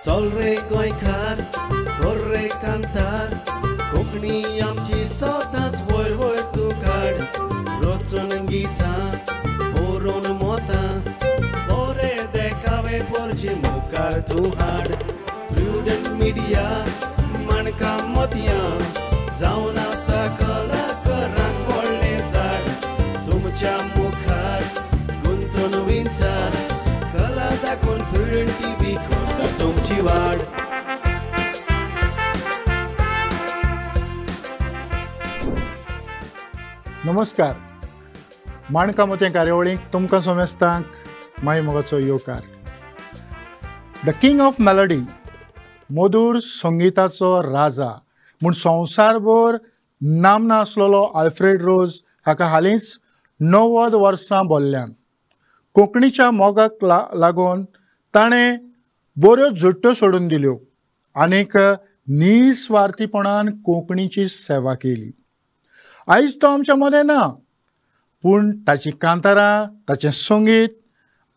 चल रे गोंयकार कर रे कांतार कोंकणी आमची सदांच वयर वयर तूं काड रचून गितां बरोवन मोतां बरे देखावे पोरचे मुखार तूं हाड प्रुडंट मिडिया माणकां मोतयां जावन आसा कलाकारांक व्हडलें झाड तुमच्या मुखार गुंतून विंचार कला दाखोवन प्रुडंट टीव्ही करता तुमची वाड. नमस्कार. माणकां मोतयां कार्यावळीक तुमकां समेस्तांक माय मोगाचो येवकार. The king of melody, मधूर संगीताचो राजा म्हूण संवसारभर नामना आसलेलो आल्फ्रेड रोज हाका हालींच 90 वर्सां भरल्यान. कोंकणीच्या मोगाक लागून ताणें बऱ्यो झुट्ट्यो सोडून दिल्यो आनीक निस्वार्थीपणान कोंकणीची सेवा केली. आयज तो आमच्या मदें ना, पूण ताची कांतारां, ताचें संगीत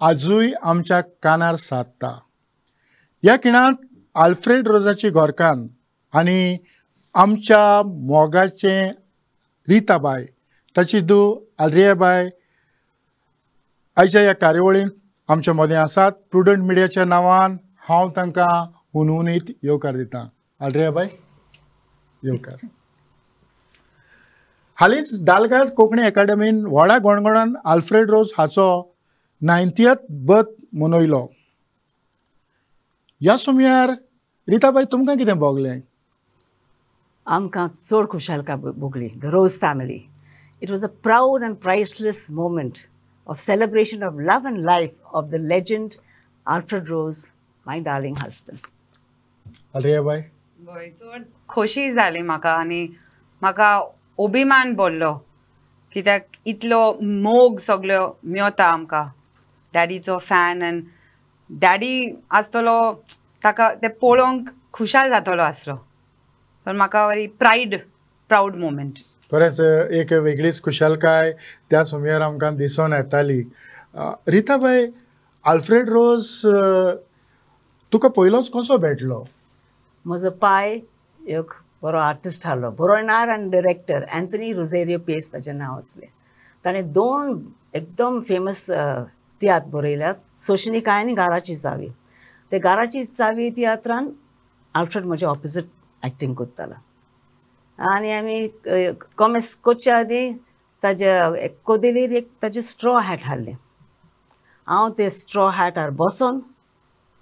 आजूय आमच्या कानार सादता. ह्या खिणांत आल्फ्रेड रोजाची घरकान्न आनी आमच्या मोगाचें रिताबाय, ताची धूव आल्रियाबाय आयच्या ह्या कार्यावळींत आमच्या मदें आसात. प्रुडंट मिडियाच्या नांवान हांव तांकां हुनहुनीत येवकार दितां. आल्रियाबाय, येवकार. हालींच दालगाद कोंकणी एकाडमीन व्हडा गणगणान आल्फ्रेड रोज हाचो 90th birth मनयलो. ह्या सुमयार रिताबाय तुमकां कितें भोगलें? आमकां चड खुशालकाय भोगली. The Rose family. It was a proud and priceless moment of celebration of love and life of the legend Alfred Rose, my darling husband. आल्रियाबाय, चड खोशी जाली म्हाका आनी म्हाका अभिमान बोल्लो कित्याक इतलो मोग सगळ्यो मेवता आमकां. डॅडीचो फॅन आनी डॅडी आसतलो ताका तें पळोवंक खुशाल जातलो आसलो. तर म्हाका बरी प्रावड मोमेंट. खरेंच एक वेगळीच खुशालकाय त्या सुमयार आमकां दिसून येताली. रिताबाय, आल्फ्रेड रोज तुका पयलोच कसो भेटलो? म्हजो पाय एक बरो आर्टिस्ट आहलो, बरोवणार आनी डिरेक्टर अँथनी रोझेरियो पेस ताचें नांव आसलें. ताणें दोन एकदम फेमस तियात्र बरयल्यात, सोशनिकाय आनी गाराची चावी. ते गाराची चावी तियात्रान आल्फ्रेड म्हजे ऑपोजीट एक्टींग करतालो आनी आमी कॉमेस करच्या आदीं ताजे कोदेलीर एक ताजें स्ट्रॉ हॅट हाडलें. हांव ते स्ट्रॉ हॅटार बसोन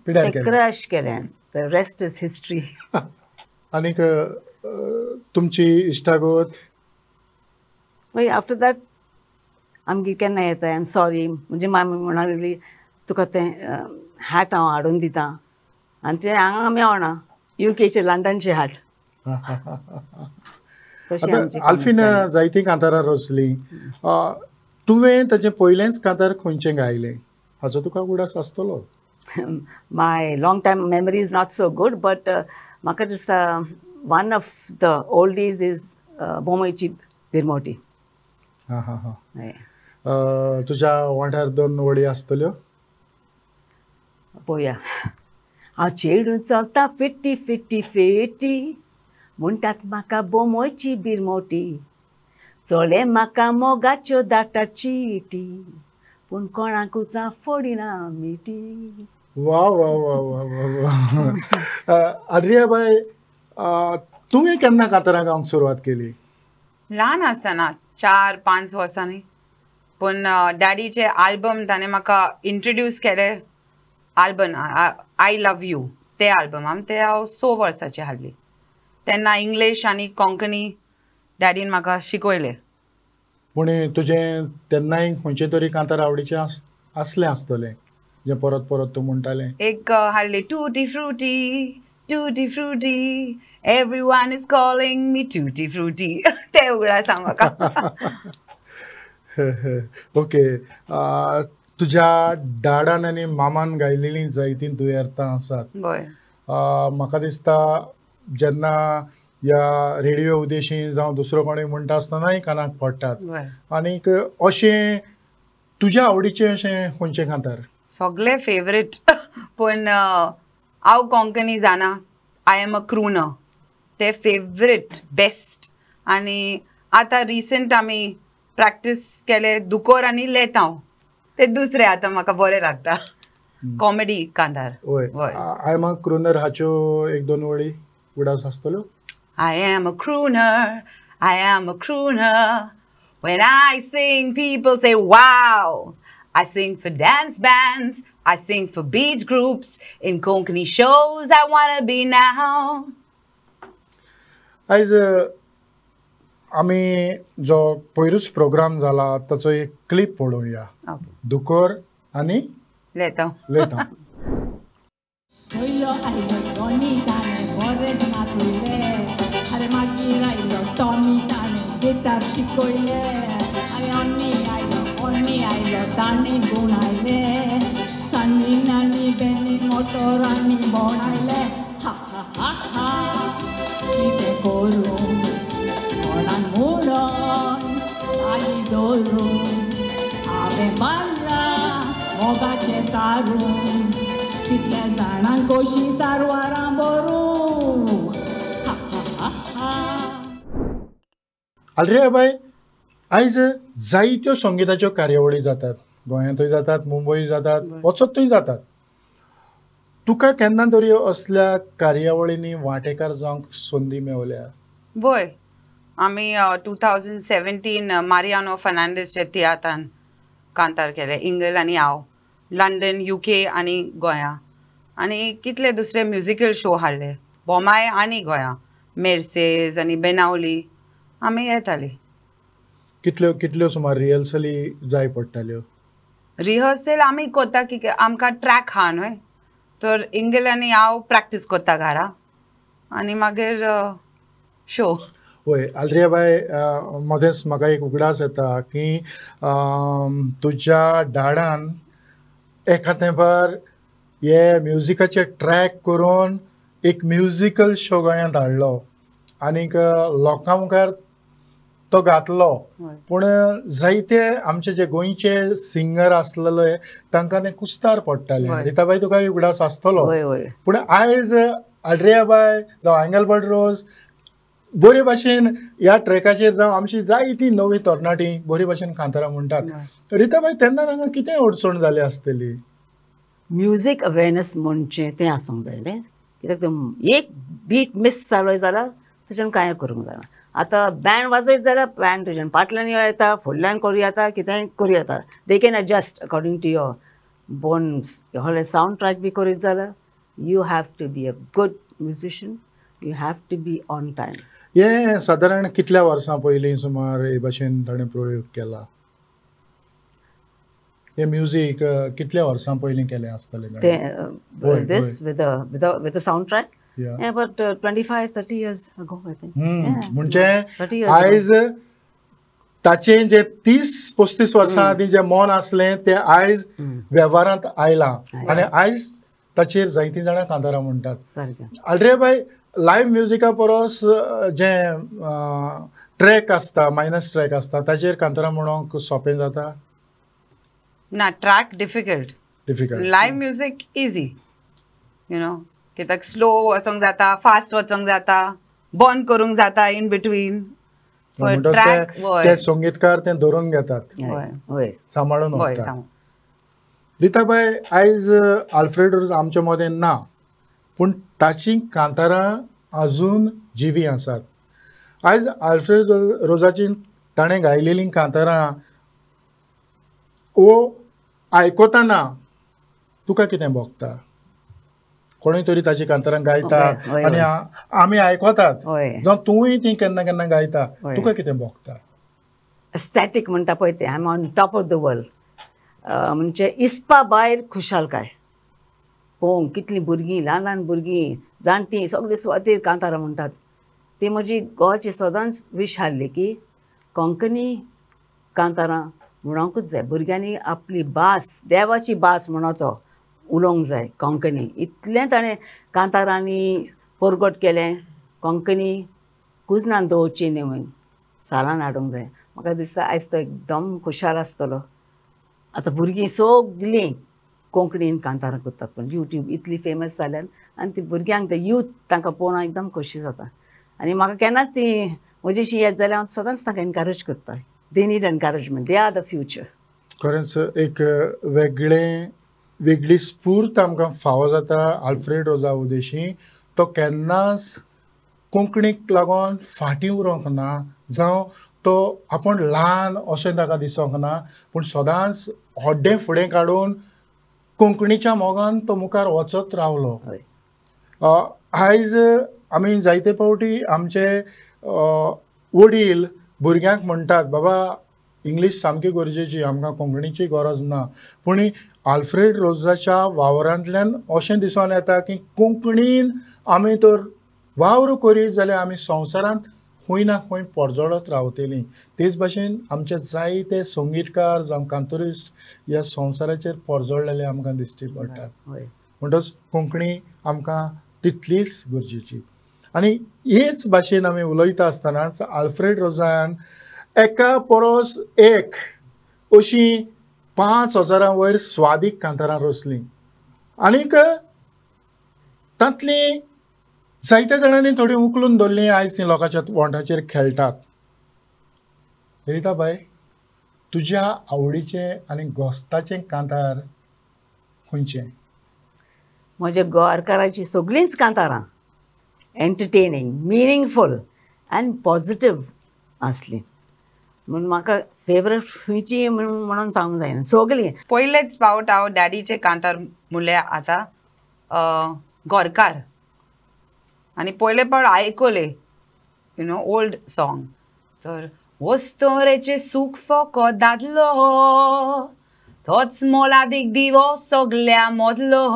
ते क्रॅश केलें. The rest is history. आनीक तुमची इश्टागत? मागीर आफ्टर that आमगेर केन्ना येता, I am sorry, म्हणजे मामी म्हणा लागली तुका तें हॅट हांव हाडून दिता आनी तें हांगा मेवना, युकेचें लंडनचें हॅट. आल्फीन जायतीं कांतारां रचलीं, तुवें ताचें पयलेंच कांतार खंयचें गायलें हाचो तुका उगडास आसतलो? My long time memory is not so good, but म्हाका दिसता one of the oldies is बोमोयची भिरमोटी. हां हां हां. तुज्या वांट्यार दोन वळी आसतल्यो? पळोवया. हांव चेडूं चलता फिट्टी फिट्टी फिट्टी, म्हणटात म्हाका बोमोयची बिरमोटी, चले म्हाका मोगाच्यो धाडटा चिटी, पूण कोणाकूच फोडिना मिटी. वा वा वा वा वा वा. आद्रियाबाय, तुवें केन्ना कांतारां गावंक सुरवात केली? ल्हान आसतना, 4-5 वर्सांनी. पूण डॅडीचे आल्बम ताणें म्हाका इंट्रोड्यूस केले, आल्बम I love you ते आल्बमाम ते हांव 6 वर्सांचें हाडली. तेन्ना इंग्लीश आनी कोंकणी डॅडीन म्हाका शिकयलें. पूण तुजें तेन्नाय खंयचें तरी कांतार आवडीचें आसलें आसतलें जें परत परत तूं म्हणटालें? एक हाडली, tutti frutti tutti frutti, everyone is calling me tutti frutti. तें उगडास आसा म्हाका. ओके. तुज्या डाडान आनी मामान गायलेलीं जायतीं दुयेंतां आसात. म्हाका दिसता जेन्ना ह्या रेडियो उदेशी जावं दुसरो कोणूय म्हणटा आसतनाय कानाक पडटात. आनीक अशें तुज्या आवडीचें अशें खंयचें कांतार? सगळे फेवरेट, पूण हांव कोंकणी जाणा, I am a crooner, ते फेवरेट बेस्ट. आनी आतां रिसंट आमी प्रॅक्टीस केले दुकोर आनी लेतांव, ते दुसरे आतां म्हाका बरें लागता कॉमेडी कांतार. हय, I am a crooner हाच्यो एक दोन वळी उडास आसतल्यो. I am a crooner, I am a crooner. When I sing, people say, wow. I sing for dance bands, I sing for beach groups, in Konkani shows I wanna be now. आयज आमी जो पयरूच programme जाला ताचो एक clip पळोवया. दुकोर आनी लेतांव. लेतांव. पयलो आयलो जॉनी ताणें बरेंच नाचयलें, आरे मागीर आयलो टॉमी ताणें गिटार शिकयलें, आरे ऑनी आयलो ऑनी आयलो ताणें गुण आयले, सन्नी नानी बेनी मोटोरांनी बोणायले. हा हा हा हा कितें करूं कोणाक म्हणून ताली दवरूं, हांवें बांदला मोगाचें तारूं, कितल्या जाणांक कशी तारवारां भरूं. हा हा हा. आल्ड्रिया बाय, आयज जायत्यो संगिताच्यो कार्यावळी जातात, गोंयांतूय जातात, मुंबय जातात, वचत थंय जातात. तुका केन्ना तरी असल्या कार्यावळींनी वांटेकार जावंक संदी मेवल्या? वय, आमी 2017 मारियानो फर्नांडीसच्या तियात्रान कांतार केले, इंगल आनी हांव, लंडन, UK आनी गोंया. आनी कितले दुसरे म्युजिकल शो हाडले बोमाय आनी गोंया, मेर्सेज आनी बेनावली आमी येताली. कितल्यो कितल्यो सुमार रिहर्सली जाय पडटाल्यो? रिहर्सल आमी कोता की आमकां ट्रॅक आहा न्हय, तर इंगल आनी हांव प्रॅक्टीस कोत्ता घरा आनी मागीर शो. हय आल्ड्रिया बाय, मदेंच म्हाका एक उगडास येता की तुज्या डाडान एका तेंपार हे म्युजिकाचे ट्रॅक करून एक म्युजिकल शो गोंयांत हाडलो आनीक लोकां मुखार तो घातलो. पूण जायते आमचे जे गोंयचे सिंगर आसलेले तांकां तें कुस्तार पडटालें. रिताबाई तुका उगडास आसतलो. पूण आयज आल्ड्रिया बाय जावं एंगलबर्ट रोज बरे भाशेन ह्या ट्रॅकाचेर जावं आमची जायती नवी तरणाटी बरे भाशेन कांतारां म्हणटात. रिताबाई, तेन्ना तांकां कितें अडचण जाली आसतली? म्युजीक अवेरनस म्हणचें तें आसूंक जाय न्ही, कित्याक एक बीट मीस जालो जाल्यार तुज्यान कांय करूंक जायना. आतां बँड वाजयत जाल्यार बँड तुज्यान फाटल्यान येवं येता, फुडल्यान करूं येता, कितेंय करूं येता. They can adjust according to your bones. व्हडलें सावंड ट्रॅक बी करीत जाल्यार you have to be a good musician, you have to be on time. हें सादारण कितल्या वर्सां पयलीं सुमार हे भाशेन ताणें प्रयोग केला? हे म्युजीक कितल्या वर्सां पयलीं केलें आसतलें? तें this with with the sound track about 25-30 years ago I think. म्हणजे आयज ताचें जे 30-35 वर्सां आदीं जें मन आसलें तें आयज वेव्हारांत आयलां आनी आयज ताचेर जायतीं जाणां कांतारां म्हणटात. आल्ड्रिया बाय, लायव्ह म्युजिका परस जें ट्रॅक आसता, मायनस ट्रॅक आसता, ताचेर कांतारां म्हणूंक सोंपें जाता? ना, track difficult. Difficult. Live music easy, you know, कित्याक स्लो वचोंक जाता, फास्ट वचोंक जाता, बंद करूंक जाता इन बिटवीन. ते संगीतकार ते धरून घेतात, सांबाळून व्हरतात. रिताबाय, आयज आल्फ्रेड रोज आमच्या मदें ना, पूण ताची कांतारां अजून जिवी आसात. आयज आल्फ्रेड रोजाची ताणें गायलेलीं कांतारां वो आयकतना तुका कितें भोगता? कोणूय तरी ताची कांतारां गायता आनी आमी आयकतात, जावं तूंय ती केन्ना केन्ना गायता, तुका कितें भोगता? स्टॅटीक म्हणटा पळय तें, I am on top of the world. म्हणजे इस्पा भायर खुशालकाय पळोवंक कितलीं भुरगीं, ल्हान ल्हान भुरगीं, जाणटीं सगळीं सुवातेर कांतारां म्हणटात. ती म्हजी गोवाची सदांच वीश आसली की कोंकणी कांतारां म्हणोंकूच जाय. भुरग्यांनी आपली भास, देवाची भास म्हणो तो उलोवंक जाय कोंकणी. इतलें ताणें कांतारांनी परगट केलें कोंकणी कुजनान दवरची न्ही म्हणून सालान हाडूंक जाय. म्हाका दिसता आयज तो एकदम खुशाल आसतलो. आतां भुरगीं सगळीं कोंकणीन कांतारां करतात. पण यूट्यूब इतली फेमस जाल्यान आनी ती भुरग्यांक ते यूथ तांकां पळोवन एकदम खोशी जाता. आनी म्हाका केन्नाच ती म्हजीशी येत जाल्यार हांव सदांच तांकां एनकरेज करता. They need encouragement, they are the future. खरेंच एक वेगळी स्फूर्त आमकां फावो जाता आल्फ्रेड रोजा उदेशी. तो केन्नाच कोंकणीक लागून फाटीं उरोंक ना, जावं तो आपूण ल्हान अशें ताका दिसोंक ना, पूण सदांच हड्डें फुडें काडून कोंकणीच्या मोगान तो मुखार वचत रावलो. आयज आमी जायते फावटी आमचे वडील भुरग्यांक म्हणटात, बाबा इंग्लीश सामकी गरजेची, आमकां कोंकणीची गरज ना. पूण आल्फ्रेड रोजाच्या वावरांतल्यान अशें दिसून येता की कोंकणीन आमी तर वावर करीत जाल्यार आमी संवसारांत खंय ना खंय परजळत रावतलीं. तेच भाशेन आमचे जायते संगीतकार जावं कांतोरिस्ट ह्या संवसाराचेर परजळलेले आमकां दिश्टी पडटात. म्हणटच कोंकणी आमकां तितलीच गरजेची. आनी हेच भाशेन आमी उलयता आसतनाच आल्फ्रेड रोजान एका परस एक अशीं 5000 वयर स्वादीक कांतारां रचलीं. आनीक तांतलीं जायत्या जाणांनी थोडी उखलून धरलीं, आयज तीं लोकांच्या वोंठाचेर खेळटात. रिता बाय, तुज्या आवडीचें आनी गोस्ताचें कांतार खंयचें? म्हज्या गोरकाराचीं सगळींच कांतारां एंटरटेनिंग, मिनिंगफूल आनी पॉजिटीव आसलीं. म्हूण म्हाका फेवरेट खंयची म्हणून सांगूंक जायना, सगळीं. पयलेच फावट हांव डॅडीचे कांतार म्हणल्यार आतां गोरकार, आनी पयले फावट आयकले, you know, old song. तर वस्तोरेचें सूख फकत दादलो, तोच मोलादीक दिवो सगल्या मदलो,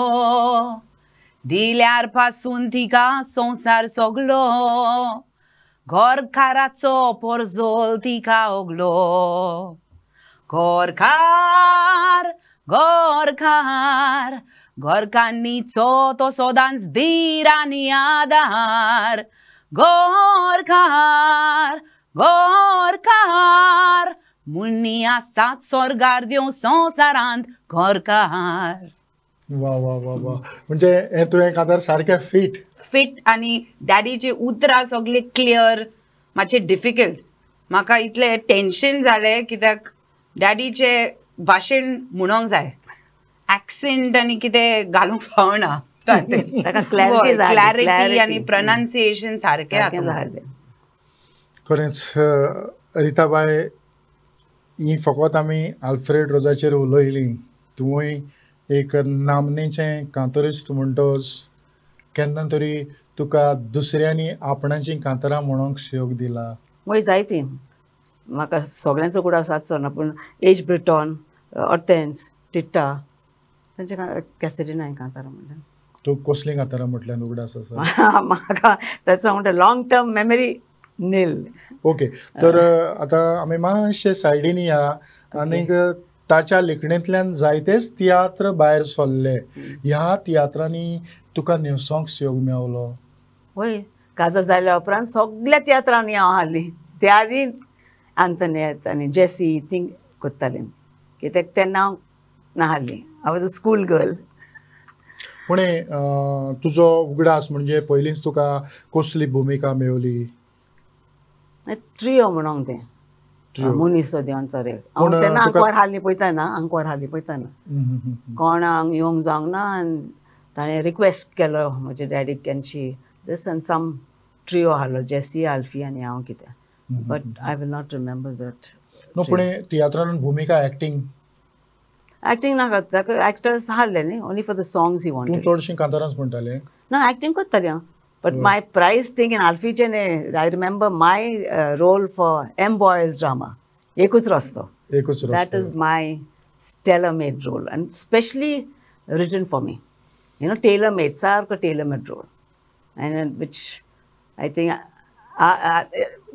दिल्यार पासून तिका संवसार सगलो, घरकाराचो पोरजोल तिका ओगलो. घरकार घरकार घरकान्नीचो तो सदांच धीर आनी आदार, घरकार घरकार मुन्नी आसात स्वर्गार देव संवसारांत घरकार. वा वा वा वा, म्हणजे हें तुवें कांतार सारकें फिट फिट आनी डॅडीची उतरां सगळीं क्लियर. मातशें डिफिकल्ट, म्हाका इतलें टेंशन जालें कित्याक डॅडीचें भाशण म्हणोंक जाय, एक्सेंट आनी कितें घालूंक फावना, क्लॅरिटी आनी प्रोनाउन्सिएशन सारकें आसा. खरेंच रिताबाय, ही फकत आमी आल्फ्रेड रोजाचेर उलयलीं. तुवूय एक नामनेचें कांतोरिस्ट म्हणटच केन्ना तरी तुका दुसऱ्यांनी आपणाचीं कांतारां म्हणूंक सहयोग दिला? वय जायतीं, म्हाका सगळ्यांचो उगडास आसचो ना, पूण एज ब्रिटॉन, ऑर्तेन्स, टिट्टा, तांच्या कॅसेटीन हांवें कांतारां म्हणलें. तूं कसलीं कांतारां म्हटल्यार उगडास आसा? म्हाका ताचो म्हणटा long term memory nil. Okay, तर आतां आमी मातशे सायडीन या आनीक ताच्या लिखणेंतल्यान जायतेच तियात्र भायर सरले. ह्या तियात्रांनी तुका न्हेसोंक सहयोग मेवलो? वय, काजार जाल्या उपरांत सगळ्या तियात्रांनी हांव हाडली. त्या आदी आंतनेत आनी जेसी ती करतालीं, कित्याक तेन्ना हांव नाहाडली, I was a school girl. पूण तुजो उगडास म्हणजे पयलींच तुका कसली भुमिका मेवली? ट्रियो म्हणोंक तें मुनीसो देवन सरे. हांव तेन्ना आंकवार हाडली पळयतना, आंकवार हाडली पळयतना कोण हांग येवंक जावंक ना, आनी ताणें रिक्वेस्ट केलो म्हज्या डॅडीक कॅनशी दीस आनी सम ट्रियो हाडलो, जेसी, आल्फी आनी हांव कितें, but I will not remember that. न्हू, पूण तियात्रान भुमिका एक्टींग एक्टींग नाका, ताका एक्टर्स हाडले न्ही, only for the songs he wanted. तूं चडशीं कांतारांच म्हणटालें? ना, एक्टींग करतालें हांव. But my prize thing in Alfie, I remember my role for M Boys drama, Ekuch Rasto. Ekuch Rasto. That is my stellar made role, and specially written for me. You know, tailor-made, sarko tailor-made role. And which I think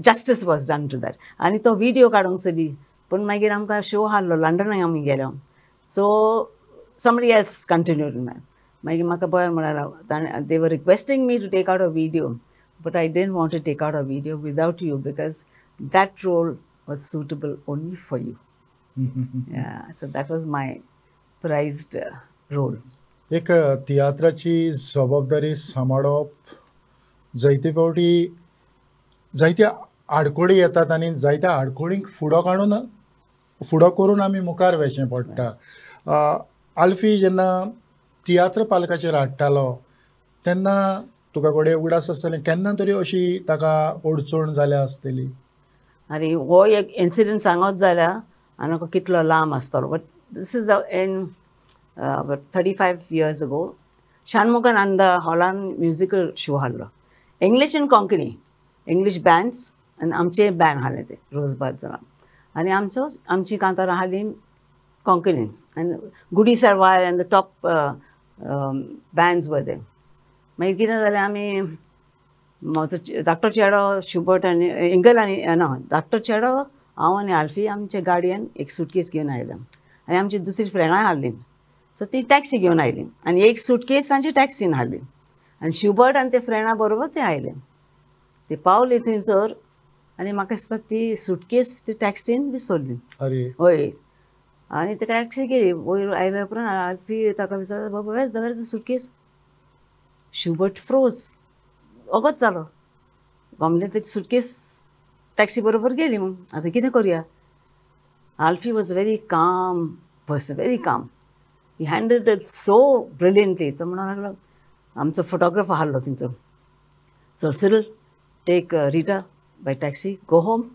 justice was done to that. And to video kaadunk soli, pun magir amka show hallo, London ami gelo. So somebody else continued in my. मागीर म्हाका बरें म्हळ्यार they were requesting me to take out a video, but I didn't want to take out a video without you because that role was suitable only for you. Yeah, so that was my prized role. एक तियात्राची जबाबदारी सांबाळप जायते फावटी जायत्या आडकोळी येतात आनी जायत्या आडकोळींक फुडो काडून फुडो करून आमी मुखार वचचें पडटा. आल्फी जेन्ना तियात्र पालकाचेर हाडटालो तेन्ना तुका कडेन उगडास आसतलें केन्ना तरी अशी ताका अडचण जाल्या आसतली? आनी हो एक इन्सिडंट सांगत जाल्यार आनी कितलो लांब आसतलो, but this is in 35 years ago. Shanmukhananda हॉलान musical show हाडलो, English and Konkani, English bands आनी आमचे बँड हाडले ते रोजबाद जाणां आनी आमचो आमची कांतारां हाडली कोंकणीन आनी Gudi Sarwai and the top bands were there. मागीर कितें जालें, आमी म्हजो धाकटो चेडो शुबर्ट आनी इंगल आनी ना धाकटो चेडो हांव आनी आल्फी आमच्या गाडयेन एक सुटकेस घेवन आयले आनी आमची दुसरी फ्रेंडां हाडली, सो ती टॅक्सी घेवन आयली आनी एक सुटकेस तांची टॅक्सीन हाडली आनी शुबर्ट आनी ते फ्रेंडा बरोबर ते आयले. ते पावले थंयसर आनी म्हाका दिसता ती सुटकेस ती टॅक्सीन विसरली. हय, आनी ते टॅक्सी गेली. वयर आयल्या उपरांत आल्फी ताका विचारता, बाबा वेर the suitcase? Schubert froze, वगत जालो. गमलें ती सुटकेस टॅक्सी बरोबर गेली म्हूण आतां कितें करुया? Alfie was very calm person, very calm, he handled it so brilliantly. तो म्हणूंक लागलो, आमचो फोटोग्राफर हाडलो थंयचो, चल Cyril, take Rita by taxi, go home,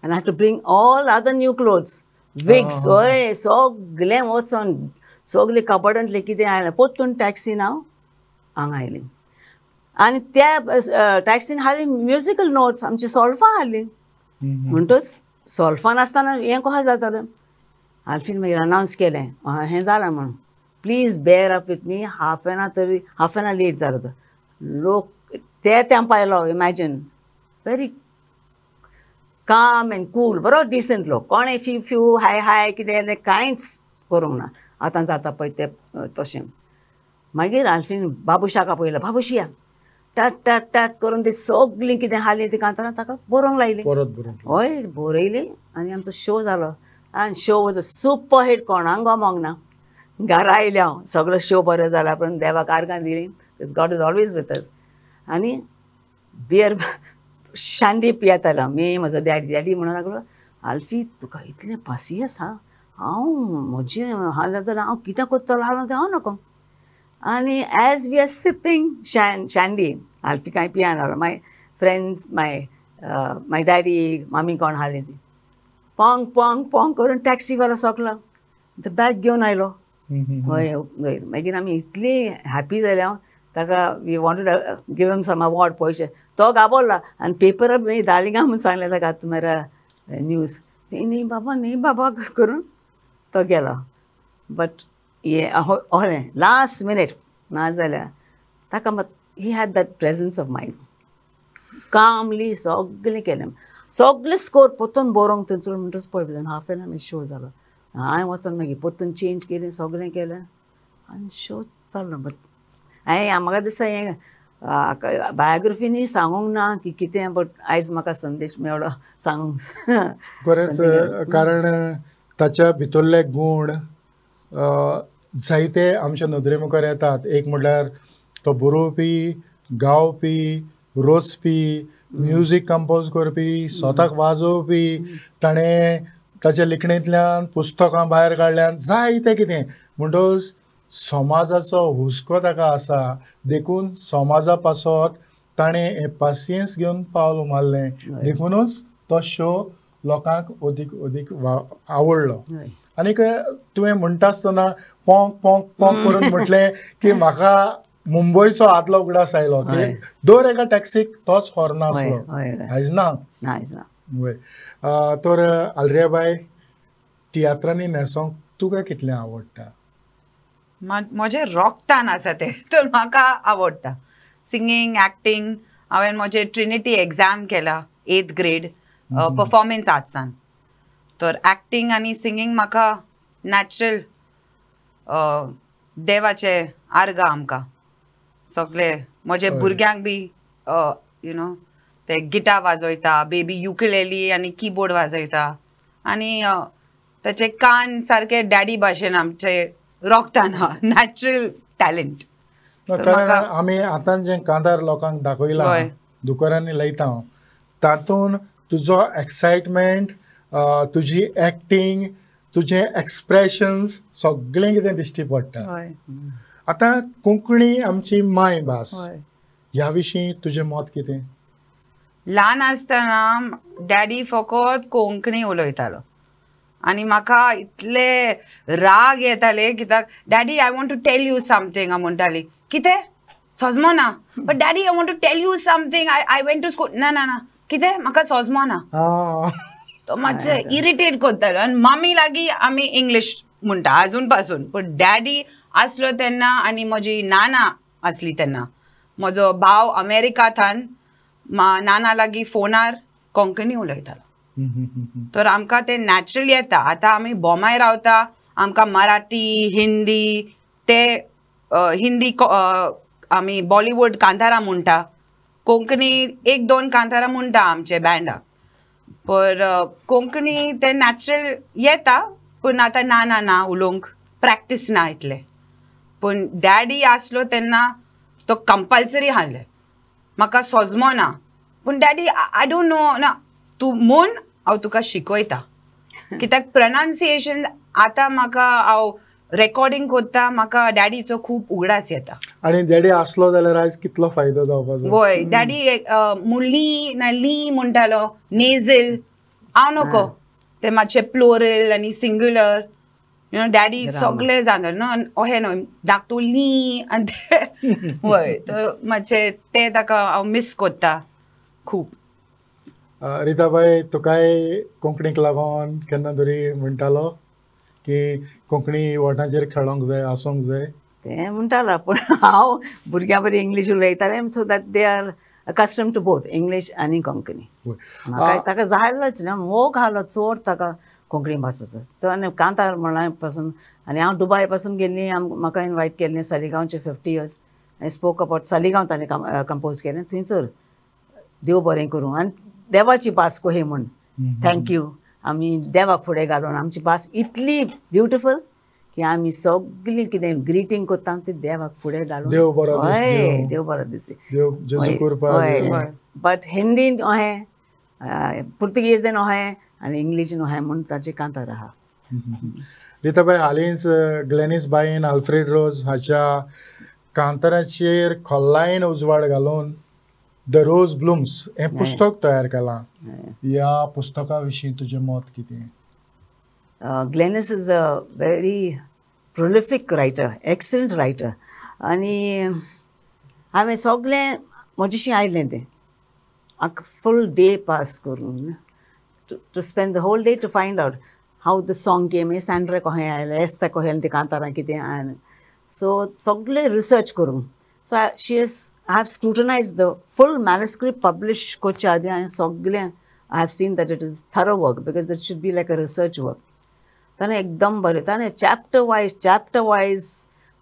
and I had to bring all other new clothes, wigs, हय सगलें वचोन सगलें कपडांतलें कितें आयलें परतून टॅक्सीन हांव हांगा आयली. आनी त्या टॅक्सीन हाडली म्युजिकल नोट्स, आमची सोल्फां हाडली. म्हणटच सोल्फान आसतना हें कशें जातालें? आल्फीन मागीर अनावन्स केलें हें जालां म्हूण, please bear up with me, half an hour तरी, हाफ एन आवर लेट जालो तो. लोक ते तेंप आयलो, imagine, very calm and cool, बरो डिसंट लोक, कोणें फ्यू फ्यू हाय हाय कितें कांयच करूंक ना. आतां जाता पळय तें तशें. मागीर आल्फीन बाबुशाक आपयलो, बाबुशिया tat tat tat करून ती सगळीं कितें हाली ती कांतारां ताका बरोवंक लायली. हय, बरयली आनी आमचो शो जालो. आनी show was a super hit, कोणाक गमोंक ना. घरा आयलें हांव, सगळो शो बरो जाला पूण देवाक आर्गां दिली, because God is always with us. आनी बियर शांडी पियेतालो मी, म्हजो डॅडी. डॅडी म्हणूंक लागलो, आल्फी तुका इतलें पासियेंस आहा, हांव म्हजें हालें जाल्यार हांव कितें करतलो हालो तें हांव नको. आनी as we are sipping shandy, Alfie कांय पियान, my friends, my my daddy, मामी कोण हाडली ती, पोंग पोंग पोंग करून टॅक्सीवालो सोकलो, तो बॅग घेवन आयलो. हय हय, मागीर आमी इतली हॅपी जाले, हांव ताका we wanted give him some award, पयशे, तो घाबरलो आनी पेपरार मागीर धाडली म्हूण सांगलें ताका मेरा न्यूज. न्ही न्ही बाबा, न्ही बाबा करून तो गेलो. बट हे अहें लास्ट मिनीट ना जाल्यार ताका मात he had that presence of mind, calmly सगळें केलें, सगळें स्कोर परतून बरोवंक थंयसर. म्हणटच पळय हाफ एन आमी शो जालो, हांवें वचोन मागीर परतून चेंज केली, सगळें केलें आनी शो चल्लो. बट हांवें म्हाका दिसता हें बायोग्राफीनी सांगूंक ना की कितें, बट आयज म्हाका संदेश मेळ्ळो सांगूंक. बरेंच, कारण ताच्या भितरले गूण जायते आमच्या नदरे मुखार येतात. एक म्हणल्यार तो बरोवपी, गावपी, रचपी, म्युजीक कंपोज करपी, स्वताक वाजोवपी, ताणें ताच्या लिखणेंतल्यान पुस्तकां भायर काडल्यान जायते कितें. म्हणटकच समाजाचो हुस्को ताका आसा, देखून समाजा पासत ताणें हें पासियेंस घेवन पावल मारलें, देखूनच तो शो लोकांक अदीक अदीक आवडलो. आनीक तुवें म्हणटा आसतना पोंक पोंक पोंक करून म्हटलें की म्हाका मुंबयचो आदलो उगडास आयलो की दर एका टॅक्सीक तोच हॉर्न आसलो, आयज ना. वय, तर आलरियाबाय, तियात्रांनी न्हेसोंक तुका कितलें आवडटा? म्हजें रोगतान आसा तें, तर म्हाका आवडटा सिंगींग, एक्टींग. हांवें म्हजें ट्रिनिटी एग्जाम केला 8th grade performance आर्ट्सान, तर एक्टींग आनी सिंगींग म्हाका नॅचरल, देवाचे आर्गां आमकां सगळे. म्हजे भुरग्यांक बी you know ते गिटार वाजयता, बेबी युकलेली आनी किबोर्ड वाजयता, आनी ताचे कान सारके डॅडी भाशेन आमचे रोगतान हा, नॅचरल टॅलंट. कारण आमी आतां जें कांतार लोकांक दाखयलां, दुकानांनी लायता, तातूंत तुजो एक्सायटमेंट, तुजी एक्टींग, तुजें एक्सप्रेशन्स सगळें कितें दिश्टी पडटा. आतां कोंकणी आमची मायभास, ह्या विशीं तुजें मत कितें? ल्हान आसतना डॅडी फकत कोंकणी उलयतालो आनी म्हाका इतले राग येताले कित्याक daddy I want to tell you something हांव म्हणटाली. कितें सोजमो ना, but daddy I want to tell you something, I went to school. ना ना ना, कितें म्हाका सोजमो ना. तो मातशें इरिटेट करतालो. आनी मम्मी लागीं आमी इंग्लीश म्हणटा आजून पासून, पूण डॅडी आसलो तेन्ना आनी म्हजी नाना आसली तेन्ना, म्हजो भाव अमेरिकाथान नाना लागीं फोनार कोंकणी उलयतालो. तर आमकां तें नॅचरल येता. आतां आमी बोमाय रावता, आमकां मराठी, हिंदी, ते हिंदी आमी बॉलिवूड कांतारां म्हणटा, कोंकणी एक दोन कांतारां म्हणटा आमचे बँडाक, पर कोंकणी तें नॅचरल येता. पूण आतां ना ना ना उलोवंक प्रॅक्टीस ना इतलें. पूण डॅडी आसलो तेन्ना तो कंपल्सरी हाडलें. म्हाका सोजमो ना, पूण डॅडी I don't know ना, तूं म्हूण हांव तुका शिकयता. कित्याक प्रनाउन्सिएशन आतां म्हाका हांव रेकॉर्डिंग करता, म्हाका डॅडीचो खूब उगडास येता. आनी डॅडी आसलो जाल्यार आयज कितलो फायदो जावपाचो. वय, डॅडी मुली ना ली म्हणटालो, नेझल हांव नको, ते मातशे प्लोरल आनी सिंग्युलर, you know daddy सगळे जाणा न्हू, अहें न्हय धाकटू ली आनी ते वय, तर मातशें तें ताका हांव मीस करता खूब. रिताबाय, तुकाय कोंकणीक लागून केन्ना तरी म्हणटालो की कोंकणी वोटांचेर खेळोंक जाय, आसूंक जाय? तें म्हणटालो, पूण हांव भुरग्यां बरी इंग्लीश उलयतालें, so that they are accustomed to both English आनी कोंकणी. म्हाका ताका जायलोच ना मोग घालो चड ताका कोंकणी भाशेचो. सो आनी कांतार म्हणल्या पासून, आनी हांव दुबाय पासून गेल्ली, म्हाका इनवायट केल्लें सालिगांवचे 50 years, I spoke about Saligao ताणें कंपोज केलें थंयसर. देव बरें करूं आनी देवाची भास कोहे म्हूण thank you. आमी देवाक फुडें घालून आमची भास इतली ब्युटिफूल की आमी सगळीं कितें ग्रिटींग करता ती देवाक फुडें घालून, देव बरो, हय देव बरो दिसता. हय, बट हिंदीन अहें, पुर्तुगेजीन अहें आनी इंग्लिशीन अहें म्हूण ताचें कांतार आहा. रिताबाय, हालींच ग्लॅनीस बायन आल्फ्रेड रोज हाच्या कांताराचेर खोलायेन उजवाड घालून the rose blooms हें पुस्तक तयार केलां. ह्या पुस्तका विशीं तुजें मत कितें? Glenys is a very prolific writer, excellent writer. आनी हांवें सगळें म्हजेशी आयलें तें फूल डे पास करून, to spend the whole day to find out how the song came, हें सँड्रा कशें आयलें, एस्ता कशें आयलें, तें कांतारां कितें आयलें, सो सगळें रिसर्च करून. So I have scrutinized the full manuscript publish करचे आदीं हांवें सगळें, I have seen that it is thorough work because it should be like a research work. ताणें एकदम बरें, ताणें चॅप्टर वायज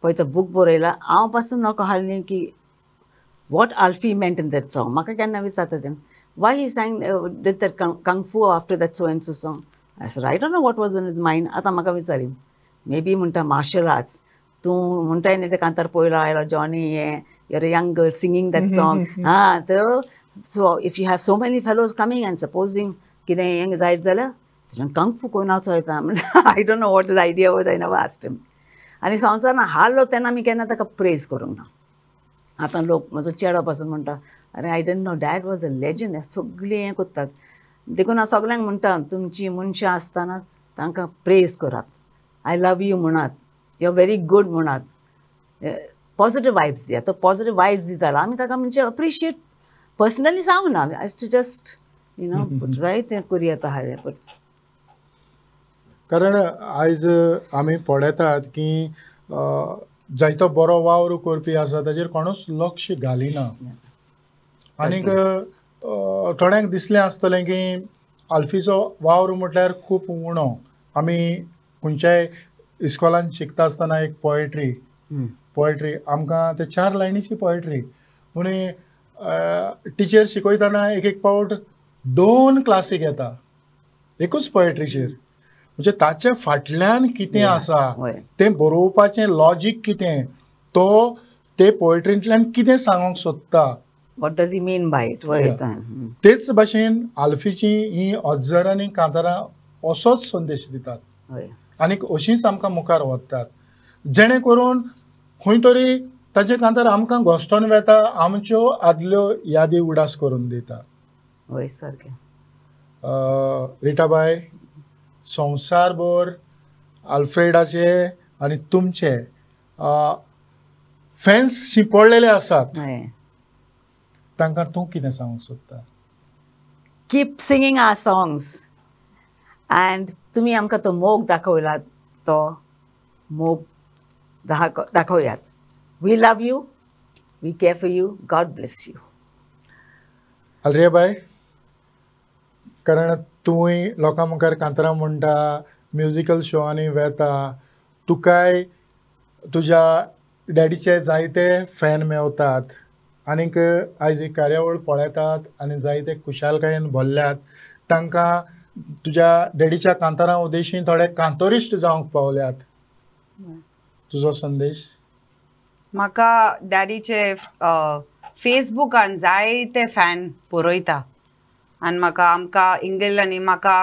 पळय तो बूक बरयला. हांव पासून नको हाडलें की what Alfie meant in that song. म्हाका केन्ना विचारता तें, why he sang did that kung fu after that so and so song. I said I don't know what was in his mind. आतां म्हाका विचारी, मे बी म्हणटा martial arts, तूं म्हणटाय न्ही तें कांतार पयलो आयलो जॉनी हें, you're a young girl singing that song. हां, तर so if you have so many fellows coming and supposing कितें हें जायत जाल्यार तुज्यान कंगफू कोण नाचो येता. I don't know what is idea was, I never asked him. आनी संवसारान हाडलो तेन्ना आमी केन्ना ताका प्रेज करूंक ना. आतां लोक म्हजो चेडो पासून म्हणटा, अरे I didn't know dad was a legend, सगळीं हें करतात. देखून हांव सगल्यांक म्हणटा, तुमची मनशां आसतना तांकां प्रेज करात, I love you म्हणात, you are very good म्हणात, पॉझिटीव वायब्स दिया. तो पॉझिटीव वायब्स दितालो, आमी ताका म्हणजे अप्रिशिएट पर्सनली सांगू ना, I to just you know जाय तें करूं येता हांवें. बट कारण आयज आमी पळयतात की जायतो बरो वावर करपी आसा ताजेर कोणूच लक्ष घालिना. आनीक थोड्यांक दिसलें आसतलें की आल्फीचो वावर म्हटल्यार खूब उणो. आमी खंयच्याय इस्कॉलान शिकता आसतना एक पोएट्री आमकां ते 4 लायनीची पोएट्री, पूण टिचर शिकयतना एक एक पावट 2 क्लासीक येता एकूच पोएट्रीचेर. म्हणजे ताचे फाटल्यान कितें आसा, तें बरोवपाचें लॉजीक कितें, तो ते पोएट्रींतल्यान कितें सांगूंक सोदता, what does he mean by it. तेच भाशेन आल्फीची ही हजारांनी कांतारां असोच संदेश दितात आनीक अशींच आमकां मुखार व्हरतात, जेणे करून खंय तरी ताचे कांतार आमकां घोस्टोन वेता, आमच्यो आदल्यो यादी उडास करून दिता. हय सारकें. रिटाबाय, संवसारभर आल्फ्रेडाचे आनी तुमचे फॅन्स शिंपडलेले आसात, तांकां तूं कितें सांगूंक सोदता? Keep singing our songs and तुमी आमकां तो मोग दाखयला, तो मोग दाखोवयात. We love you, we care for you, God bless you. आल्रियाबाय, कारण तूंय लोकां मुखार कांतारां म्हणटा, म्युजिकल शोआंनी वेता, तुकाय तुज्या डॅडीचे जायते फॅन मेवतात आनीक आयज ही कार्यावळ पळयतात आनी जायते खुशालकायेन भरल्यात, तांकां तुज्या डॅडीच्या कांतारां उद्देशीन थोडे कांतोरिश्ट जावंक पावल्यात, तुजो संदेश? म्हाका डॅडीचे फेसबुकान जायते फॅन बरयता आनी म्हाका आमकां इंगल आनी म्हाका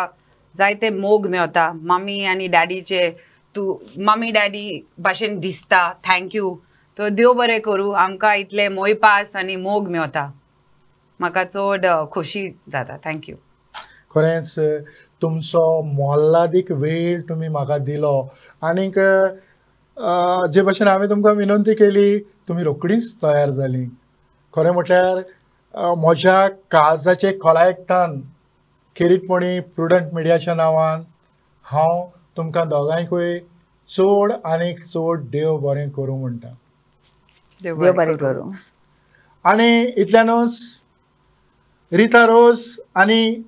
जायते मोग मेवता. मम्मी आनी डॅडीचे तूं मम्मी डॅडी भाशेन दिसता, thank you. तो देव बरें करूं, आमकां इतले मोयपास आनी मोग मेवता, म्हाका चड खोशी जाता. Thank you. खरेंच तुमचो मोलादीक वेळ तुमी म्हाका दिलो आनीक जे भाशेन हांवें तुमकां विनंती केली तुमी रोखडीच तयार जाली. खरें म्हटल्यार म्हज्या काळजाचे खोलायेकतान खेरीतपणी प्रुडंट मिडियाच्या नांवान हांव तुमकां दोगांयकूय चड आनीक चड देव बरें करूं म्हणटा. देव बरें करूं. आनी इतल्यानूच रिता रोज आनी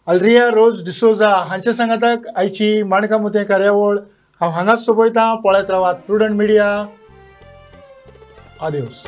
अल्रिया रोज डिसोजा हांचे सांगाताक आयची माणकां मोतयां कार्यावळ हांव हांगाच सोंपयतां. पळयत रावात प्रुडंट मिडिया. आदियोस.